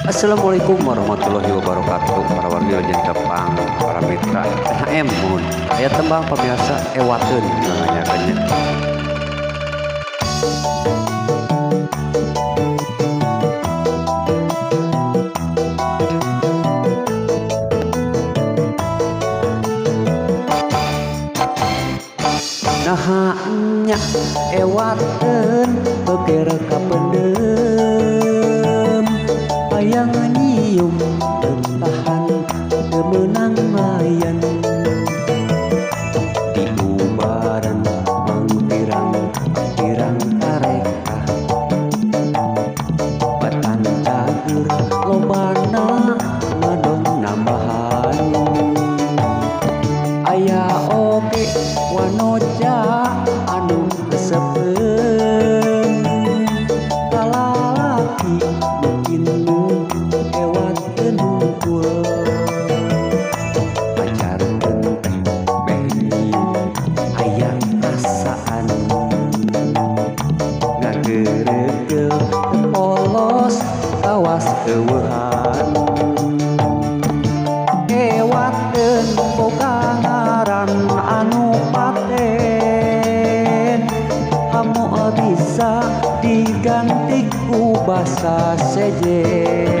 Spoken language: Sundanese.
Assalamualaikum warahmatullahi wabarakatuh. Para wargi wilujeng tepang, para mitra NHM, mohon aya tembang pemirsa, ewateun nanyakeunnya. Naha nya ewateun beger kapendeum, hayang nyium teu tahan, teu meunang layan. Diubaran mangpirang pirang tarekah, batan cager lobana ngadon nambahan. Aya oge wanoja anu resepeun ka lalaki, mungkin nu ewateun hungkul. Pacarkeun teh beh nyium hayang rasaan, ngagereugeuh teu polos kawas euweuhan. Ewateun boga ngaran anu paten, hamoe bisa diganti ku basa sejen.